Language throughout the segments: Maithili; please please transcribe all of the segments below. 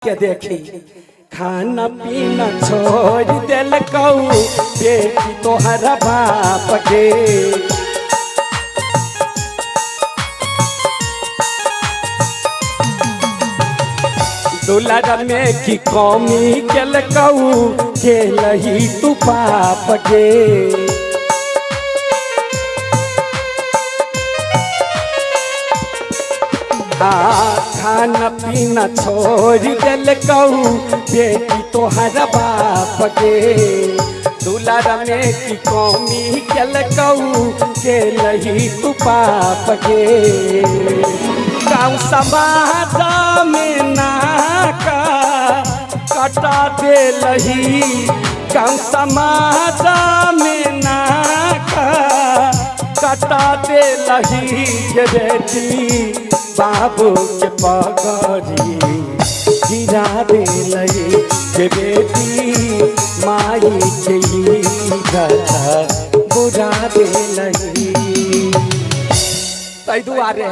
के देखी खाना पीना छोड़ देलकौ बेटी तोहरा बाप के। दुलर में की कमी केलकौ केलही तू पाप के। खाना पीना छोड़ देलकौ बेटी तोहर बाप के। दुलर में की कमी केलकौ केलही तू पाप के। गाँव समाज में नाका कटा देलही, गाँव समाज में नाका कटा देलही के बेटी बाबू के पगड़ी गिरा देलही के बेटी माई के इज्जत बुरा देलही। ताहि दुआरे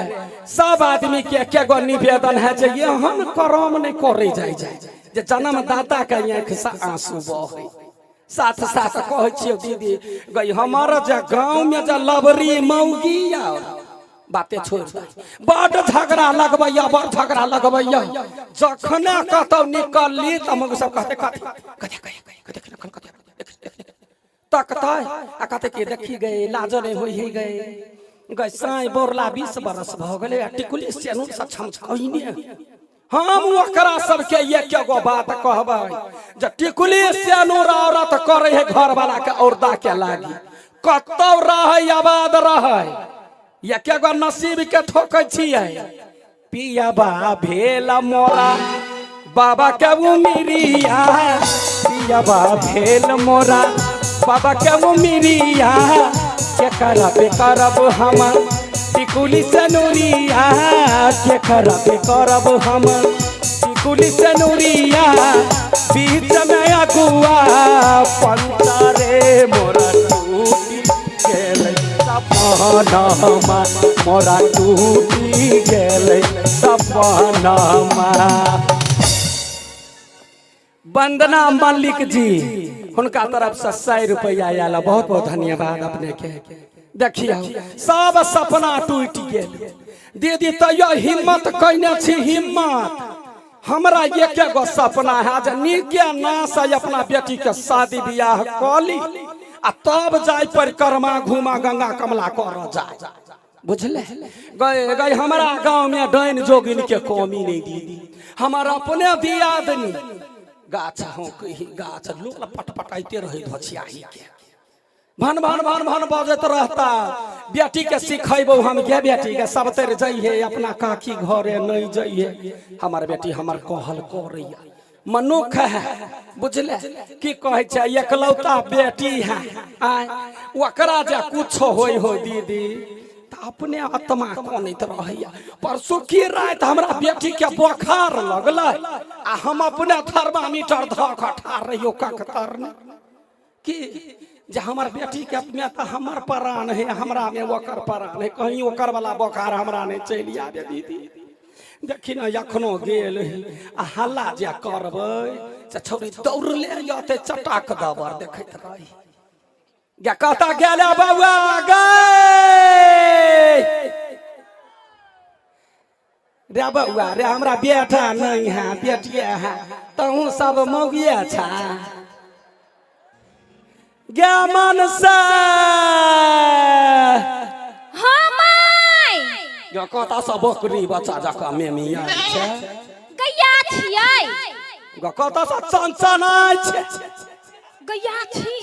सब आदमी के एक एगो निवेदन है जे एहन करम नहीं करे जाय जाय जे जन्मदाता के आँखि से आंसू बहे। साथ साथ कहै छियै दीदी गई हमर जे गाँव में जे लबरी मौगी आर बाते छोड़ दे, बड झगड़ा लगबैया, बड़ झगड़ा लगबैया। जखने कतौ निकलली तऽ मौगी सब कहते कथी कथी कथी कथी कथी तकतै आ कहते कि देखी गए लाज नहि होइ है गए गए साँइ बोरला 20 बरस भऽ गेलै आ टिकुली सेनुर से छमछाइने। हम ओकरा सबके एक एगो बात कहबै जे टिकुली सेनुर औरत करै है घरवाला के औरदा के लागी, कतौ रहै आबाद रहै, एक एगो नसीब के ठोकै छियै। पियबा भेल मोरा बाबा के उमिरिया, पियबा भेल मोरा बाबा के उमिरिया, के करब करब हम टिकुली सनुरिया, के करब करब हम टिकुली सनुरिया। बीच में अगुआ पंतरे मोरा टूटी गेलै सपनामा, मोरा टूटी गेलै सपनामा। वंदना मल्लिक जी हुनका तरफ से 100 रुपया आयल, बहुत बहुत धन्यवाद अपने के। देखियौ सब सपना टूटि गेल दीदी, तैयो हिम्मत कयने छी हिम्मत। हमरा एक एगो सपना है जे नीके ना से अपना बेटी के शादी बियाह कऽ ली आ तब जाय परिक्रमा घूमा गंगा कमला कर जाय, बुझले गए गए। हमरा गाँव में डाइन जोगिन के कमी नहीं दीदी, हमर अपने दियादनी गाछ हौंकै गाछ लोक पटपटाइते रहे धोछियाही के भन भन भन भन बजैत रहता। बेटी के सिखेबो हम गे बेटी के सब तर जइहे अपना काकी घरे नहीं जइहे, हमर बेटी हमर कहल करैया मनुख है, बुझले की कहै छै एकलौता बेटी है आय ओकरा जे कुछ होय हो दीदी तऽ अपने आत्मा कनैत रहैया। पर सुखी राति हमरा बेटी के बोखार लगलै आ हम अपने थर्मामीटर धऽ कऽ ठाढ़ रहियो ककतर ने कि जे हमर बेटी के में तऽ हमर प्राण है, हमरा में ओकर प्राण है, कहीं ओकर वाला बोखार हमरा नहीं चलि आबे दीदी। देखी ने एखनो गेल है आ हल्ला जे करबै से छौड़ी दौड़ले अतै चटाक दबर देखैत रही। गे कतऽ गेल बौआ गे रे बौआ रे, हमरा बेटा नहीं है बेटिए है, तहूँ सब मौगिए छा गे मन से। हाँ माय गे कतऽ से बकरी बच्चा जकाँ मेमिया छै गैया छियै गे कतऽ से चनचनाइ छै गैया छी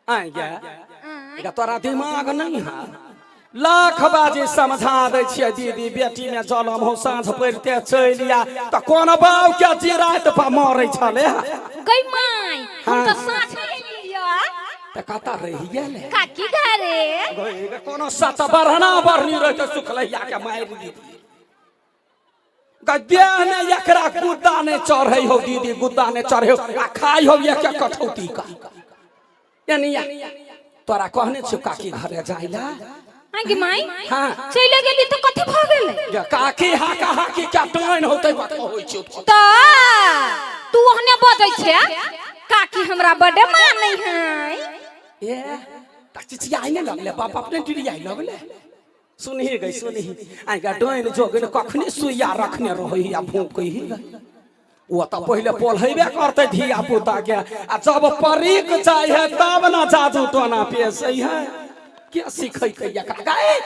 आइ गे गे तोरा दिमाग नहीं है। लाख बाजी समझा दै छियै दीदी बेटी में जलम हो साँझ पड़िते चलि आ तऽ कोन बाउ के जिरात पर मरै छलै गई माय हम तऽ साँझ एलियै तऽ कतऽ रहि गेलै काकी घरे गई कोनो सत बढ़ना बढ़नी रहते सुखलैया के मारि दीदी गद्या ने एकरा गुद्दा ने चढ़ै हो दीदी, गुद्दा ने चढ़ै हो आ खाइ हो एक एक कठौती का। यानी तोरा कहने छियौ काकी घरे जाय ला आगे माई। हाँ। चले गेली तऽ कथी भऽ गेलै? गे काकी हाका हाकी क्या डाइन होतै बात होइ छै। तऽ तू ओहने बजै छै, काकी हमरा बड्ड मानै है। ए त चिचियाइ ने लगले, बाप अपने डिरियाइ लगले। सुनही गई सुनही, आइ डाइन जोगिन कखनी सुइया रखने रहै आ भूकै ही गई। ओ तऽ पहिले पोल्हेबे करतै धिया पुता के, आ जब परीक जाइ है तब ना जादू टोना पेसै है। के सिखैतै एकरा? गै है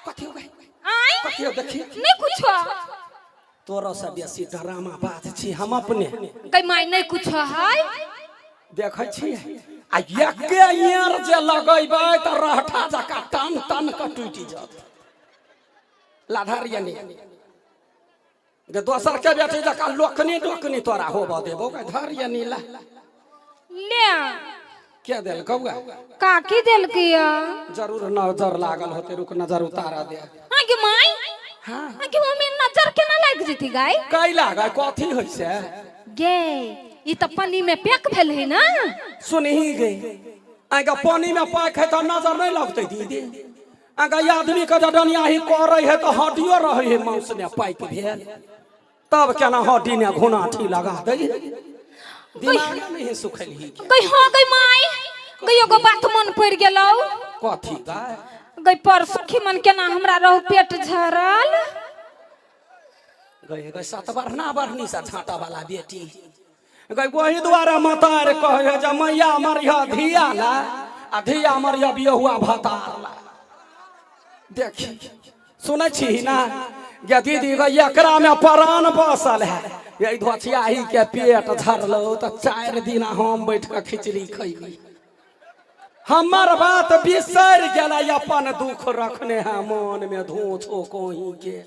कथी हो गई? आइ। कथी हो देखी? नहीं कुछो। तोरो से बेसी ड्रामा बाज छी हम अपने। गई माई, नहीं कुछो है। देखै छियै, आ एके ईर जे लगैबै तऽ रहठा जकाँ टन टन कऽ टूटि जात। लाधार यानी जे दोसर के बेटी जकाँ लोकनी डोकनी तोरा होबऽ देबो। गै धर यानी ला। ले। के देलकौ गै? काकी देलकी या। जरूर नजर लागल होते। रुक, नजर उतारा दे। आगे माई। हाँ। आगे मम्मी, नजर केना लागि जेती गाय? कैला गै, कथी होइ से? गे ई तऽ पानी में पैक भेल है ना। सुनही गे, आगे पानी में पैक है तऽ नजर नहीं लगतै दीदी? आगे आदमी के जब डनियाही करै है तऽ हड्डियो रहै है मांस ने पैक भेल, तब केना हड्डी ने घुनाठी लगा दै? दिमाग नहीं सुखल ही। गई हाँ, गई माई, गई एगो बात मन पड़ि गेलौ। कथी गाय? गई परसू मन केना हमरा रहू पेट झरल। गई गई सत बढ़ना बढ़नी से झाँटा वाला बेटी गई। वही दुआरे माता रे कहे है जे मैया मरिया धिया ला आ धिया मरिया बियहुआ भतार ला। देखी, सुनै छी ना गे दीदी? गई एकरा में प्राण बसल है। यही धोछियाही के पेट झरलो तऽ 4 दिन हम बैठ के खिचड़ी खैली। हमर बात बिसरि गेलै, अपन दुख रखने है मन में धोछो कोही के।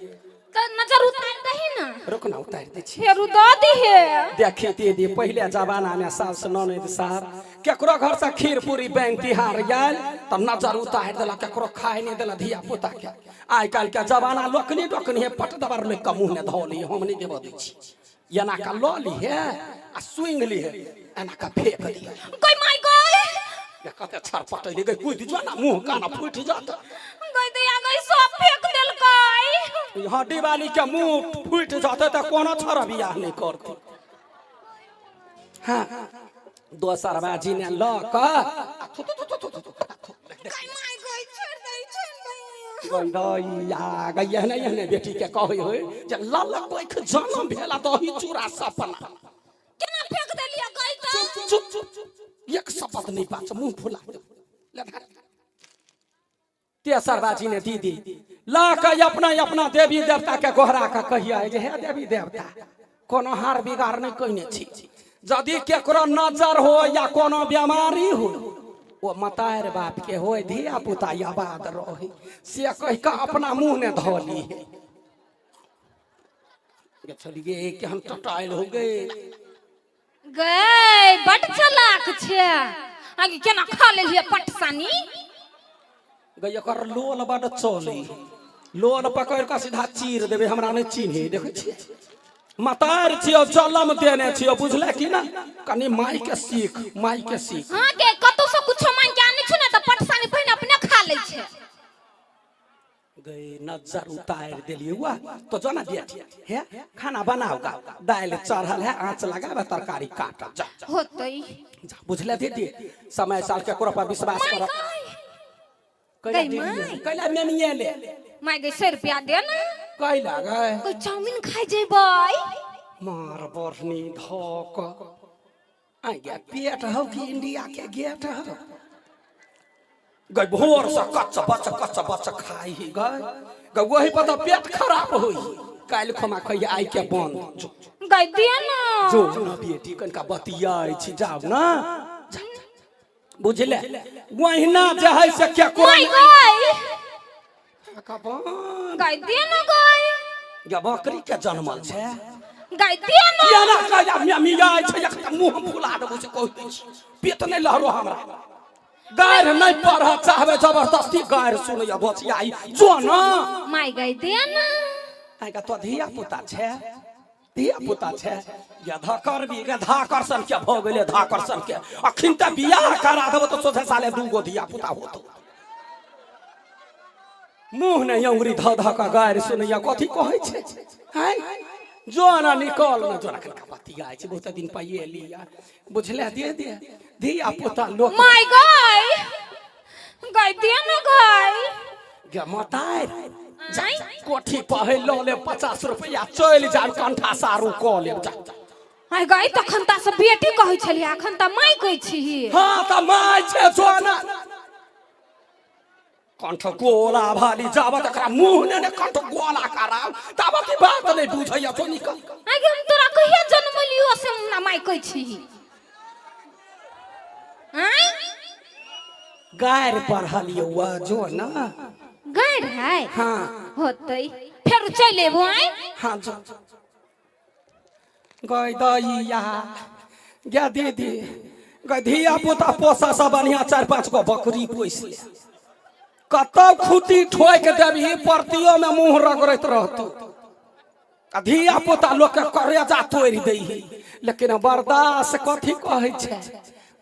तऽ नजर उतार दही ना। रुक ना, उतारि दै छी। फेर दऽ दिहे। देखी दीदी, पहिले जमाना में सास ननद साहब केकरो घर से खीर पूरी बैंक तिहार आयल तऽ नजर उतारि देलक, केकरो खाय नहि देलक धिया पुता के। आइ काल्हि के जमाना लोकनी डोकनी है, पट दबर लोक के मुँह ने धऽ ली। हम नहि देबऽ दै छी। एना कऽ लऽ लीहे आ सुंघ लीहे, एना कऽ फेंक दिहे। गई माई गई। ये कते छरपटैली गई, कुदि जो ना, मुँह कान फूटि जात। गई दैया गई, सब फेंक देलकै। हड्डी वाली के मुंह फूटि जाते तऽ कोनो छोरा बियाह नहि करते। हाँ, दोसर बाजी ने लऽ कऽ आ थु थु थु थु थु थु थु। गई माई गई, छोड़ दही छोड़ दही। गई दैया गई, एहने एहने बेटी के कहै होइ जे लल कोइख जनम भेला दही चूड़ा सपना। केना फेंक देलियै गई तऽ? चुप चुप चुप, एक शपथ नहीं बात, मुंह फुला दे। ले धर। तेसर बाजी ने दीदी ला के अपना अपना देवी देवता के गोहरा के कहिया जे हे देवी देवता, कोनो हार बिगाड़ नहीं कहने छी, यदि केकरो नजर हो या कोनो बीमारी हो, ओ मतार बाप के हो, धिया पुता आबाद रहे, से कह के अपना मुंह ने धो ली है। चलिए कि हम टटाइल हो गए। गई बड चलाक छै। आगे केना खा लेलियै पटसानी? गई एकर लोल बड चली, लोल पकड़ कऽ सीधा चीर देबै। हमरा नहि चिन्हे, देखै छियै, मतार छियौ, जलम देने छियौ, बुझले कि ना? कनि माय के सीख, माय के सीख। हाँ के कतौ से कुछो मांग के आनै छै ने तऽ पटसानी पहिने अपने खा लै छै। गई नजर उतार देलियै। वाह, तो जो ना बेटी, हे खाना बनाओ गा, दालि चढ़ल है, आँच लगाबे, तरकारी काट जा। होतै। जा, बुझले दीदी? समय साल केकरो पर विश्वास माय कर। गई। कैला गई देलियै? माय। कैला मेनिये ले? माय गई, 100 रुपया दे ना। कैला गए? कोई चाउमीन खाइ जेबै। मार बढ़नी धक आ गया, पेट हौ कि इंडिया के गेट हौ? गई भोर से कच्च बच कच्च बच खाई ही गई गई, वही पर तो पेट खराब होई। काल्हि खमा खइए, आइ के बंद जो। गई दे ना। जो ना बेटी, कनिका बतियाइ छी, जाउ ना। जा, जा। बुझले, वहिना जे है से के माय गई। कोन गई दे ना गई। या बकरी के जनमल छै? गई दे ना। या ना कह मिया मिया छै, एक मुंह फुला देबो से कहि दै छी। पेट नहि लहरो, हमरा गारि नहि पढ़ऽ चाहबै, जबरदस्ती गारि सुनैया बचियाई। जो ना। माय गई दे ना। आइ तो धिया पुता छै, धिया पुता छै या धकर भी गे, धाकर सन के भऽ गेलै, धाकर सन के। अखिन तऽ बियाह करा देबो तऽ सोझे साले 2 गो धिया पुता होतो। मुँह नहि अंगुरी धऽ धऽ कऽ गारि सुनैया, कथी कहै छै हैं? जो ना निकल ना, जो ना कनका बतियाइ छै, बहुत दिन पाइए लिया बुझले। दे दे धिया पुता लोक। माय गय गय, दे ना गय। गे मतारि जा, कोठी पहल लऽ लेब 50 रुपैआ, चलि जायब, कंठा सारू कऽ लेब, जा। आय गय, तखन ता से बेटी कहै छलियै, अखन ता माय कहै छी। हाँ तऽ माय छै, जो ना कंठ गोला भाली, जाबत एकरा मुँह ने ने कंठ गोला कराब ताबत ई बात नहि बुझैया, तो निकल। आय गे, हम तोरा कहिया जन्मलियो से हमरा माय कहै छी? आय। गारि पढ़लियौ जो ना। गारि है? हाँ। होतै, फेर चलि एबो आय। हाँ जो गय दैया गे दीदी गय, धिया पुता पोसा से बढ़िया 4-5 गो बकरी पोसि ले, कतौ खूटी ठोकि देबही परतियो में मुंह रगड़ैत रहतौ, आ धिया पुता लोक के करेजा तोड़ि दैही, लेकिन बर्दाश्त कथी कहै छै?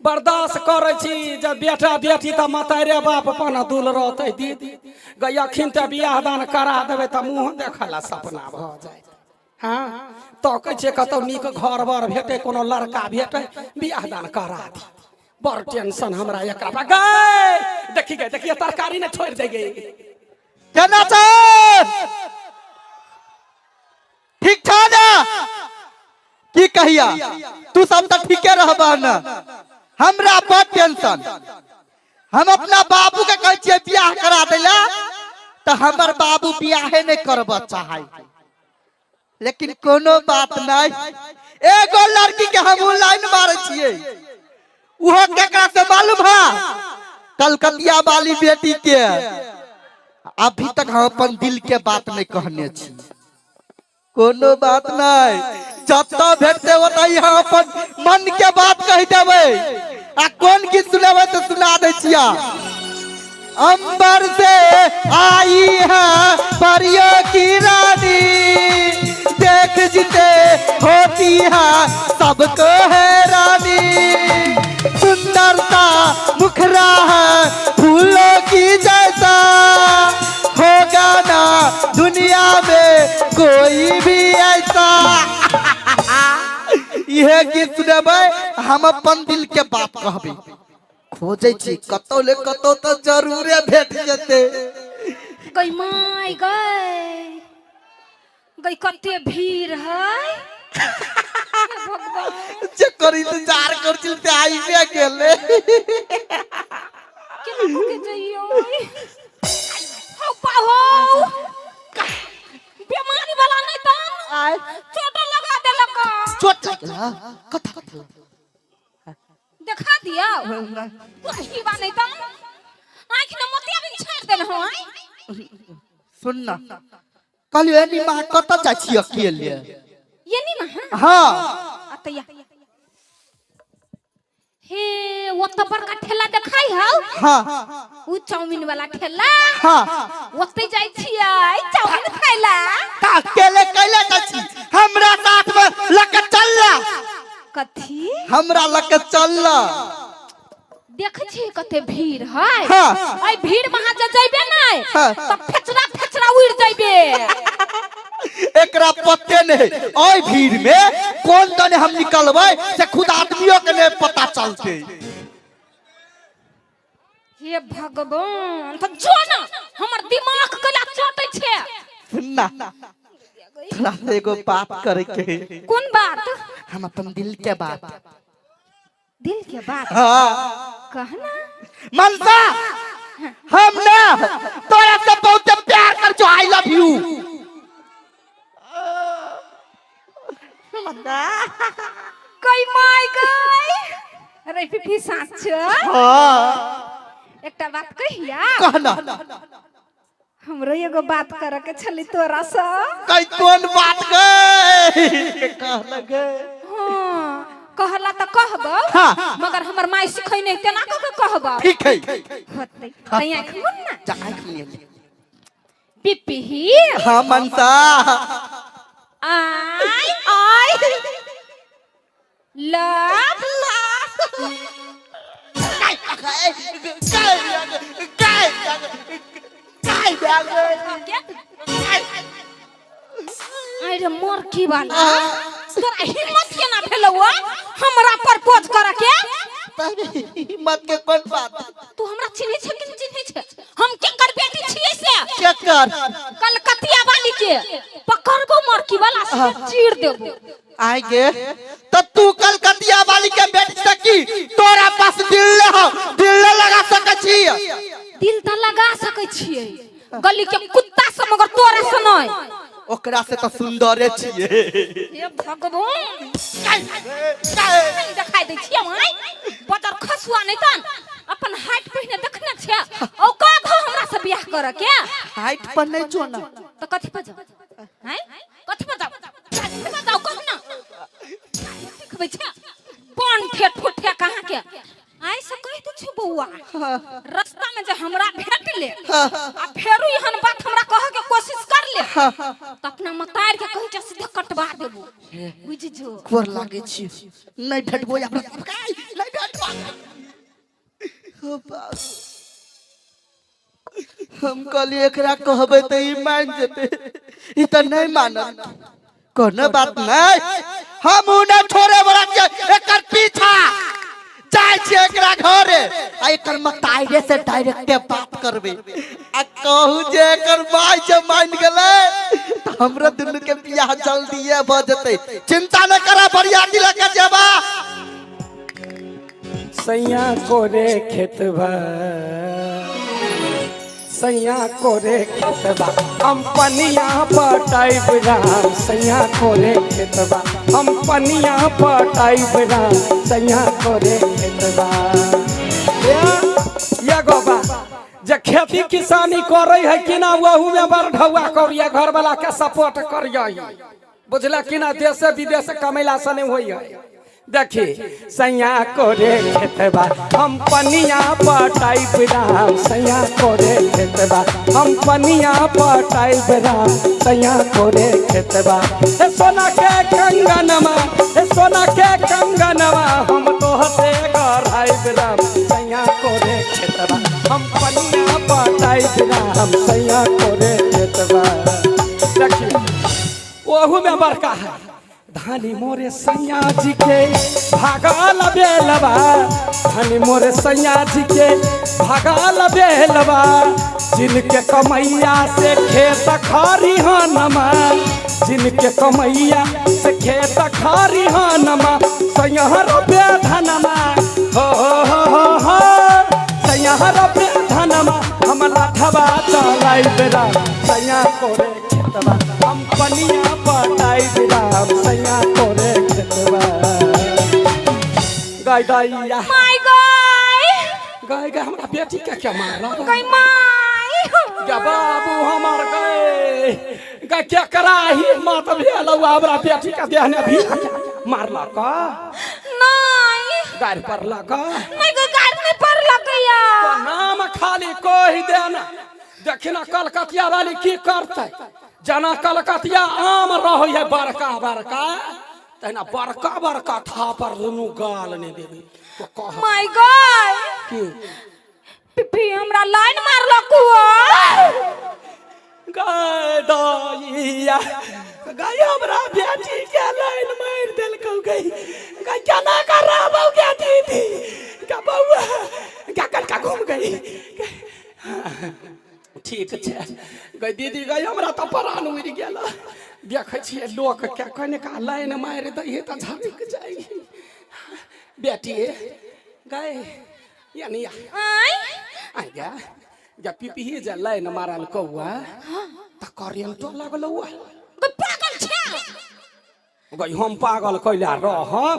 बर्दाश्त करै छी जे बेटा बेटी तऽ मतारे बाप अपन दुल रहतै। दीदी गय, अखिन तऽ बियाह दान करा देबै तऽ मुँह देखऽ ला सपना भऽ जायत। हाँ तकै छियै कतौ नीक घर बर भेटै, कोनो लड़का भेटै, बियाह दान करा दी। बड़ टेंशन हमरा एकरा पर। गै देखी, गै देखिए, तरकारी ने छोड़ि दे गई। केना छै? ठीक छा ने? की कहिया, तू सब तऽ ठीके रहबह ने, हमरा बड़ टेंशन। हम अपना बाबू के कहै छियै बियाह करा दै ला, तऽ हमर बाबू बियाहे नहि करबऽ चाहै। लेकिन कोनो बात नहीं, एगो लड़की के हम लाइन मारे छियै। उहो केकरा से मालूम है? कलकतिया वाली बेटी के। अभी तक हम अपन दिल के बात नहीं कहने छी। कोनो बात नहीं, जतऽ भेटते ओतऽ हम अपन मन के बात कहि देबै। आ कोन गीत सुनेबै तऽ सुना दै छिया। अंबर से आई है परियों की रानी, देख जिते होती है सबको हैरानी। सुंदरता मुखरा है फूलों की जैसा, होगा ना दुनिया में कोई भी ऐसा। इहे गीत सुनेबै, हम अपन दिल के बात कहबै। खोजै छी कतौ ले कतौ तऽ जरूरे भेट जेतै। गई माय गई गई, कते भीड़ है, हे भगवान। जेकर इंतजार कर छिल ते आइबे गेलै। केना कऽ के जइयो? हौ पाहो, बीमारी वाला नहीं तन आय। चोट लगा देलक। चोट लागि गेल? कथा कथा? देखा दिया तू बा नहीं तन आँख ने मोतियाबिंद छाड़ देल हो आय। सुन ना, कहलियो एनी माँ, कतऽ जाइ छी अकेले? ये नी महा? हाँ। अतैया हे, वो तो बड़का ठेला देखाई हौ? हाँ। उ चाउमीन वाला ठेला? हाँ। ओतै जाइ छियै चाउमीन खाइ ला। का अकेले कैले जाइ छी? हमरा साथ में लऽ के चल ना। कथी? हमरा लऽ के चल ना। देखै छी कते भीड़ है? हाँ। एहि भीड़ में अहाँ जे जइबे नै हाँ। तऽ फेचरा फेचरा उड़ि जइबे। एकरा पते नहीं, ओहि भीड़ में कोन दने हम निकलबै से खुद आदमियों के नहीं पता चलते। हे भगवान, तऽ जो ना, हमर दिमाग कला चटै छै। सुन ना, तोरा से एगो बात करे के है। कोन बात? हम अपन दिल के बात। दिल के बात? हाँ। कहना। मनसा, हम ना तोरा से बहुत प्यार कर छो। I love you. कई माय गई अरे पिपी, साँच? हाँ। एकटा बात कहिया? कहना। हमरो एगो बात करे के छली तोरा से। कई, कोन बात गई? कहना गे। हाँ, कहला तऽ कहबो। हाँ। मगर हमर माय सिखै नहीं, तेना कऽ के कहबो। ठीक है। होतै तै आँखि मुन ना। जा, आँख लिए। पिपी। हाँ मनसा। I I love आइ के अरे मोर की वाला तोरा हिम्मत केना भेलौ हमरा प्रपोज करे के? हिम्मत के कोन बात? तू हमरा चिन्है छै कि नहि चिन्है छै? हम केकर बेटी छियै से? केकर? कलकतिया वाली के। पकड़बो मरकी वाला से चीर देबो। आइ गे त तू कलकतिया वाली के बेटी से की तोरा पास दिल ले हो, दिल ले लगा सकै छी? दिल त लगा सकै छियै गली के कुत्ता से, मगर तोरा से नहीं। ओकरा से त सुंदरे छियै। हे भगवान, देखाई दै छियै आइ बदर खसुआ नहीं तन अपन हाइट पहिने देखने छै औकात हो हमरा से बियाह करे के? हाइट पर नहीं जो ना। त कथी पर जाओ? हैं, कथी पर जाओ? कथी पर जाओ कह ना। देखबै छै बन ठेठ फुठे कहाँ के। आइ से कहि दै छियौ बौआ, रास्ता में जे हमरा भेट ले आ फेरो एहन बात हमरा कह के कोशिश कर ले त अपना मतार के कहि के सीधे कटवा देबो, बुझ जो। गोर लागे छी, नहीं भेटबो हमरा सबके, नहीं भेटबो। हो बाबू, हम कहलिए एकरा कहबै त ई मान जेतै, ई त नहीं मानत। कोनो बात नहीं, हम उ नहीं छोड़े वाला छियै। एकर पीछा जाइ छियै एकरा घरे आ एकर मताइरे से डायरेक्टे बात करबै आ कहू जे एकर माय जे मान गेलै त हमरो दुनू के बियाह जल्दीए भ जेतै। चिंता न करा, बरियाती लऽ के जेबा। सैया कोरे खेतबा, सैया कोरे खेतबा, हम पनिया पटाइब राम। सैया कोरे खेतबा, हम पनिया पटाइब राम। सैया कोरे खेतबा। ये गोबा जे खेती किसानी करे है कि ना, वहू में बड़ ढौआ करिए, घर वाला के सपोर्ट करिए, बुझला कि ना? देश विदेश कमेला से नहीं होई है। देखी, सैया कोरे खेतबा, हम पनिया पटाइब राम। सैया कोरे खेतबा, हम पनिया पटाइब राम। सैया कोरे खेतबा। हे सोना के कंगनमा, हे सोना के कंगनमा, हम तोहसे गढ़ाइब राम। सैया कोरे खेतबा, हम पनिया पटाइब राम। सैया कोरे खेतबा। देखी, ओहू में बड़का है। धानी मोरे सैया जी के भागल बेलवा, धानी मोरे सैया जी के भागल बेलवा, जिनके कमैया से खेत खरिहनमा, जिनके कमैया से खेत खरिहनमा, सैहर बेधनमा, हो हो हो हो हो, सैहर बेधनमा, हम लाठवा चलाइब राम। सैया कोरे खेतवा, हम पनिया पटाइब राम। सैया कोरे खेतवा। गाय दैया। My guy. गाय गाय, हमरा बेटी के क्या मारला? गई my. गा बाबू हमर गए, गा क्या करा हिम्मत भेल हमरा बेटी के देहने भी मारलक? नहीं। गारि पड़लक? नहीं गई, गाड़ नहीं पड़लक या। तो नाम खाली कहि देना, देखी ना कलकतिया वाली की करतै। जेना कलकतिया आम रहै है बड़का बड़का, तहिना बड़का बड़का थापर दुनू गाल नहि देबै तो कह। My guy. की? पिपी हमरा लाइन मारलक हुआ। गाय दैया, गाय हमरा बेटी के लाइन मारि देलकौ। गई गाय, केना कर रहबौ गे दीदी? गा बौआ गा, कनका घूम गई। ठीक छै गई दीदी। गई, हमरा तऽ प्राण उड़ि गेल। देखै छियै लोक के कनिका लाइन मारि दै है तऽ झटक जाइ। बेटी गई, यानी आय। आइ गे जब पिपही जे लाइन मारल कौआ तऽ करेंटो लगलौ। गई पागल छै। गई, हम पागल कैला रहब?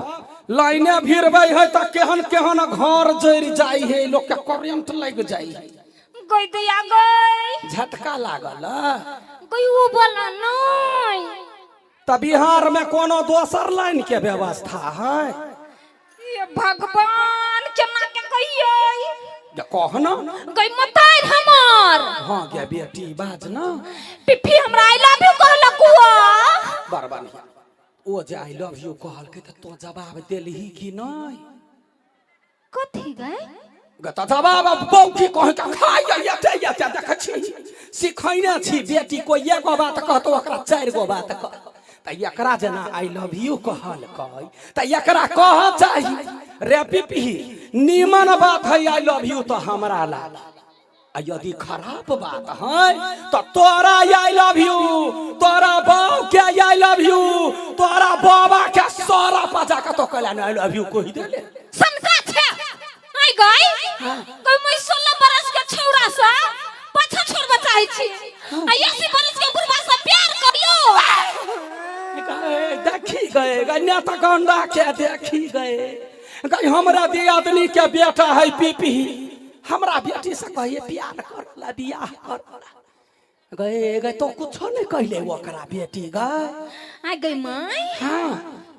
लाइने भिड़बै है तऽ केहन केहन घर जरि जाइ है, लोक के करेंट लागि जाइ है। गई दैया गई। झटका लागल। गई, वो बोला नहीं। तऽ बिहार में कोनो दोसर लाइन के व्यवस्था है? ये भगवान, केना के कहियै? जे कह न। गई मतार हमर। हाँ गे बेटी, बाज न। पिपी हमरा I love you कहलक हुआ। बड़ बढ़िया। ओ जे I love you कहलकै तऽ तो जवाब देलही कि नहि? कथी गई? गे तऽ जवाब बौकी कह के खाइ एते एते देखै छी। सिखैने छी बेटी कोई एगो बात कहतो ओकरा 4 गो बात कह। त एकरा जेना I love you कहलकै त एकरा कह चाही रे पिपही, नीमन बात है I love you तो हमरा लाग, आ यदि खराब बात है तो तोरा I love you, तोरा बाप के I love you, तोरा बाबा के सारा पजा के तो कहला I love you कहि देले। समझा छे आई गई कोई मैं 16 बरस के छौरा से पाछा छोड़बा चाहे छी आ 80 बरस के बुढ़बा से प्यार करियो। गए देखी गए गए नेता गंडा के देखी गए गए हमरा दियादनी के बेटा है पीपी, हमरा बेटी से कहिए प्यार करला बियाह करला। गए गए तो कुछो नहीं कहले ओकरा बेटी गए। आ गई माई। हाँ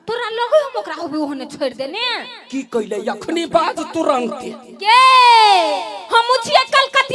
तोरा लगे हम ओकरा होबे ओहने छोड़ देने। की कहले अखनी बाज तुरंत के हम छियै कलकतिया।